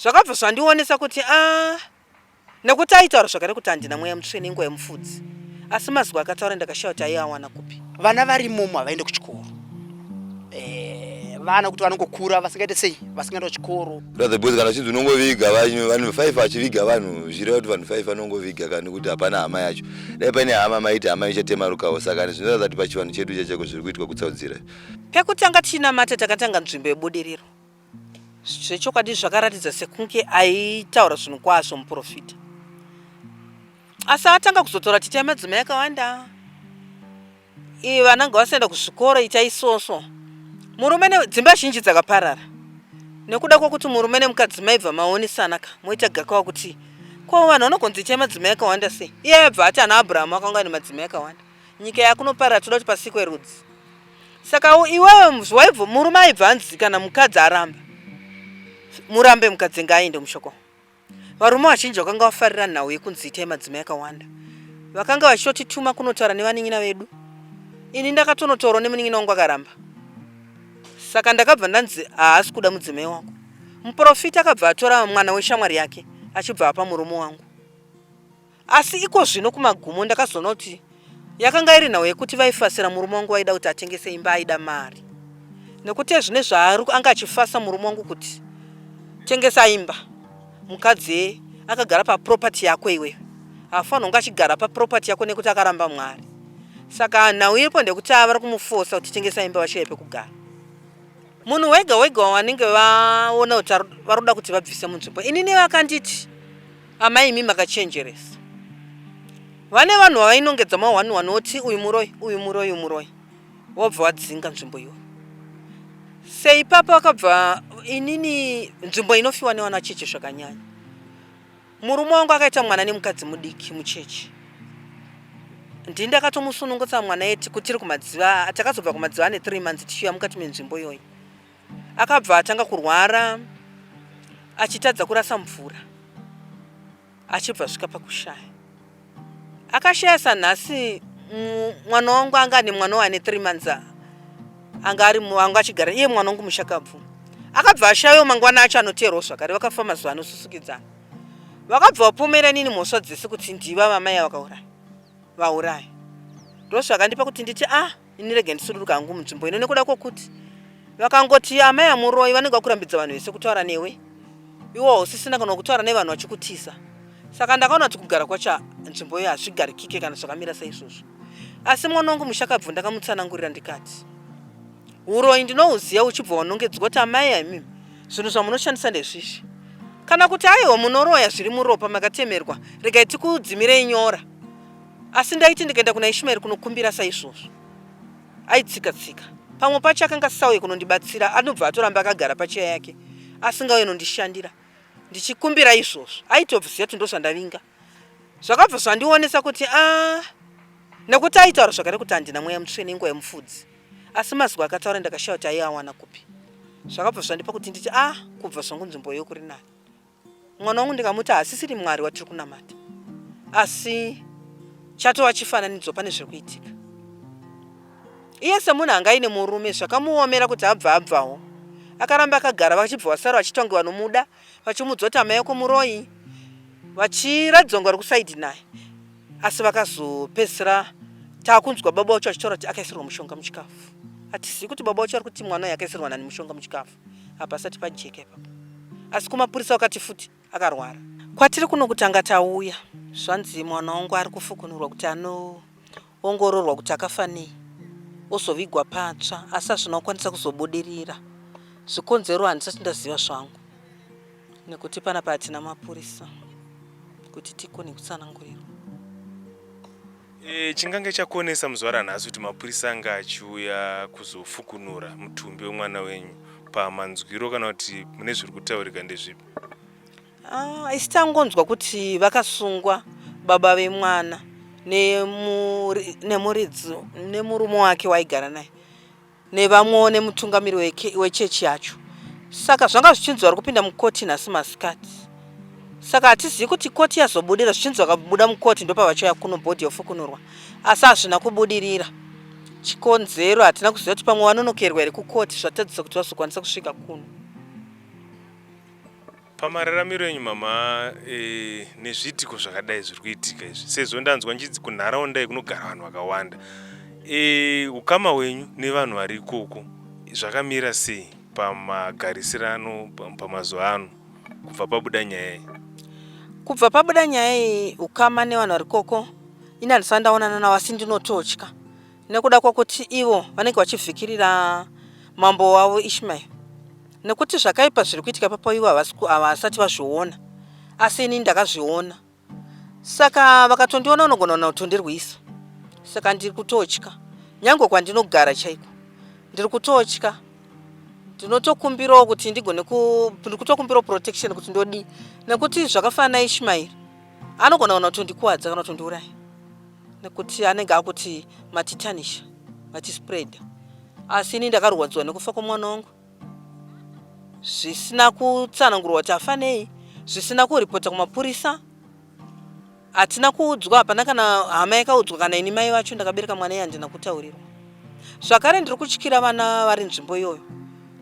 Zvakabva zvandionesa kuti a ah, nekuti aitaura zvakare kuti handina mweya mutsvene inguva yemufudzi asi mazwi akataura ndakashaya kuti aiawana kupi. Vana varimomo havaende kuchikoro eh, vana kuti vanongokura vasingaite sei vasingaende kuchikoro. Brother boys kana chinzi unongoviga vanhu vanhu 5 achiviga vanhu zvireva kuti vanhu 5 vanongoviga kana kuti hapana hama yacho dai paine hama maiti hama ichatema rukawo saka zvinoratidza kuti pachivanhu chedu chachako zviri kuitwa kutsaudzira. Pekutanga tichinamata takatanga nzvimbo yebudiriro. Zvechokwadi zvakaratidza sekunge aitaura zvinhu kwazvo muprofita. Asi atanga kuzotaura kuti itai madzimai akawanda, iye vana ngavasaenda kuzvikoro, itai soso. Murume ne dzimba zhinji dzakaparara nekuda kwekuti murume nemukadzi maibva maonesana ka moita gakawa kuti ko vanhu vanogonzi itai madzimai akawanda sei? Iye aibva ati ana Abrahamu akanga ane madzimai akawanda. Nyika yakunoparara toda kuti pasikwe rudzi. Saka iwewe waibva murume aibva anzi kana mukadzi aramba murambe mukadzi ngaaende mushoko. Varume vazhinji vakanga vafarira nhau yekunzi itai madzimai akawanda. Vakanga vachitotituma kunotaura nevanin'ina vedu. Ini ndakatonotaurawo nemunin'ina wangu akaramba. Saka ndakabva ndanzi haasi kuda mudzimai wako. Muprofita akabva atora mwana weshamwari yake achibva apa murume wangu. Asi iko zvino kumagumo ndakazoona kuti yakanga iri nhau yekuti vaifasira murume wangu vaida kuti atengese imba aida mari nekuti ezvine zvaari anga achifasa murume wangu kuti tengesa imba mukadzi akagara paproperty yako iwewe haafanira kunge achigara paproperty yako nekuti akaramba mwari saka nhau iripo ndekuti ava vari kumufosa kuti tengesa imba vashaye pekugara Munhu wega wega wavanenge vaona kuti vari kuda kuti vabvise munzvimbo inini vakanditi amai imi makachenjeresa. Vane vanhu vavainongedza mahwani vanoti uyu muroyi uyu muroyi uyu muroyi vobva vadzinga nzvimbo iyoyo. Seipapa vakabva inini nzvimbo inofiwa nevana cheche zvakanyanya. Murume wangu akaita mwana nemukadzi mudiki muchechi. Ndini ndakatomusunungutsa mwana yeti kutiri kumadziva takazobva kumadziva ane 3 months tichiuya mukati menzvimbo iyoyi. Akabva atanga kurwara achitadza kurasa mvura achibva svika pakushaya. Akashaya sanhasi mwana wangu anga ane mwana wane 3 months anga ari anga achigara iye mwana wangu mushakabvu akabva ashayiwa mangwana acho anoteerwa zvakare vakafa mazuva anosusukidzana vakabva vapomera inini mhosva dzese kuti ndiva vamai vakauraya vauraya ndozvakandipa kuti nditi ah Ini rega ndisuduruka hangu munzvimbo ino nekuda kwokuti vakangoti amai amuroi vanenge vakurambidza vanhu vese kutaura newe iwo hausisina kana kutaura nevanhu vachikutisa saka ndakaona kuti kugara kwacho nzvimbo iyo hazvigarikike kana zvakamira saizvozvo asi mwana wangu mushakabvu ndakamutsanangurira ndikati uroyi ndinohuziva uchibva wanongedzwa kuti amai aimimi zvinhu zvamunoshandisa ndezvizvi kana kuti aiwa munoroya zviri muropa makatemerwa regai tikudzimirei nyora Asi ndaiti ndikaenda kuna Ishmaeri kunokumbira saizvozvo, aitsika tsika. Pamwe pacho akanga asisauye kunondibatsira, anobva atoramba akagara pacheya yake asingauye nondishandira. Ndichikumbira izvozvo, aitoziva kuti ndozvandavinga. Zvakabva zvandionesa kuti a nekuti aitaura zvakare kuti handina mweya mutsvene inguva yemufudzi. Asi mazwi akataura ndakashaya kuti aiawana kupi. Zvakabva zvandipa kuti nditi a kubva zvangu nzvimbo iyo kuri nani. Mwana wangu ndikamuti haasisiri Mwari watiri kunamata asi chatova chifananidzo pane zviri kuitika. Iye semunhu anga aine murume zvakamuomera kuti abva abvawo. Akaramba akagara vachibva vasara vachiita kunge vanomuda vachimuudza kuti amai vako muroyi vachiratidza kunge vari kusaidhi naye asi vakazopedzisira takunzwa baba vacho vachitaura kuti akaisirwa mushonga muchikafu. Hatizivi kuti baba vacho vari kuti mwana uyu akaisirwa nani mushonga muchikafu. Hapasati pajeka ipapo asi kumapurisa wakati futi akarwara. Kwatiri kuno kutanga tauya zvanzi mwana wangu ari kufukunurwa kuti anoongororwa kuti akafa nei ozovigwa patsva asi hazvina kukwanisa kuzobudirira. Zvikonzero handisati ndaziva zvangu nekuti panapa hatina mapurisa kuti tikone kutsanangurirwa. E, chingange chakonesa muzuva ranhasi kuti mapurisa anga achiuya kuzofukunura mutumbi wemwana wenyu pamanzwiro kana kuti mune zviri kutaurika ndezvipi? Ah, isi tangonzwa kuti vakasungwa baba vemwana nemuridzi nemurume wake waigara naye nevamwewo nemutungamiri wechechi yacho saka zvanga zvichinzi vari kupinda mukoti nhasi masikati saka hatizivi kuti koti yazobudira zvichinzi vakabuda mukoti ndopavachauya kuno bhodhi yofukunurwa asi hazvina kubudirira chikonzero hatina kuziva kuti pamwe vanonokerwa here kukoti zvatadzisa kuti vazokwanisa kusvika kuno. Pamararamiro enyu mama e, nezviitiko zvakadai zviri kuitika izvi sezvo ndanzwa njidzi kunharaunda yekunogara vanhu vakawanda e, ukama hwenyu nevanhu vari ikoko zvakamira sei pamagarisirano pamazuva ano kubva pabuda nyaya iyi? Kubva pabuda nyaya iyi ukama nevanhu vari ikoko ini handisati ndaonana navo asi ndinototya nekuda kwekuti ivo vanenge vachivhikirira mambo wavo Ishmael nekuti zvakaipa zviri kuitika ipapo ivo havasati vazviona asi ini ndakazviona saka vakatondiona unogona ona kutondirwisa saka ndiri kutotya nyange kwandinogara chaiko ndiri kutotya ndinotokumbirawo kuti ndigone ndiri kutokumbirawo protection kuti ndodii nekuti zvakafanana naishmaeri anogona kana kutondikuwadza kana kutondiuraya nekuti anenge akuti matitanisha matispread asi ini ndakarwadziwa nekufa kwemwana wangu zvisina kutsanangurwa kuti afa nei zvisina kuripota kumapurisa hatina kuudzwa hapana kana hama yakaudzwa kana ini mai vacho ndakabereka mwana iye handina kutaurirwa zvakare ndiri kutyira vana vari nzvimbo iyoyo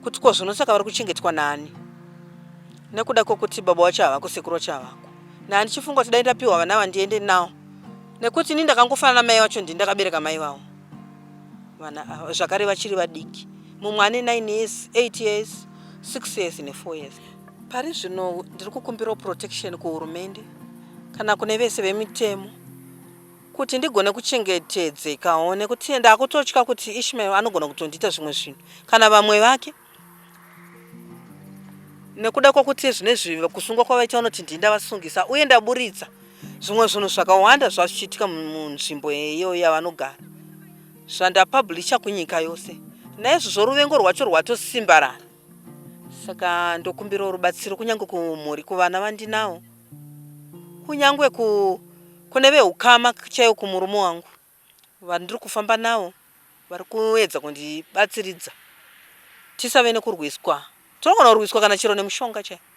kuti ko zvino saka vari kuchengetwa naani nekuda kwekuti baba wacho havako sekuru wacho havako nandichifunga kuti dai ndapiwa vana vandiende nawo nekuti ini ndakangofanana mai vacho ndini ndakabereka mai vavo vana ava zvakare vachiri vadiki mumwe ane 9 years 8 years 6 years ne4 years pari zvino ndiri kukumbirawo protection kuhurumende kana kune vese vemitemo kuti ndigone kuchengetedzekawo nekuti ndakutotya kuti ishmael anogona kutondiita zvimwe zvinhu kana vamwe vake nekuda kwekuti zvinezvi kusungwa kwavaita vanoti ndini ndavasungisa uye ndaburitsa zvimwe zvinhu zvakawanda zvazvichiitika munzvimbo iyoyo yavanogara zvandapublisha kunyika yose naizvozvo ruvengo rwacho rwatosimbarara saka ndokumbirawo rubatsiro kunyange kumhuri kuvana vandinawo kunyange kune veukama chaiwo kumurume wangu vandiri kufamba navo vari kuedza kundibatsiridza tisave nekurwiswa tinogona kurwiswa kana chero nemushonga chaiyo.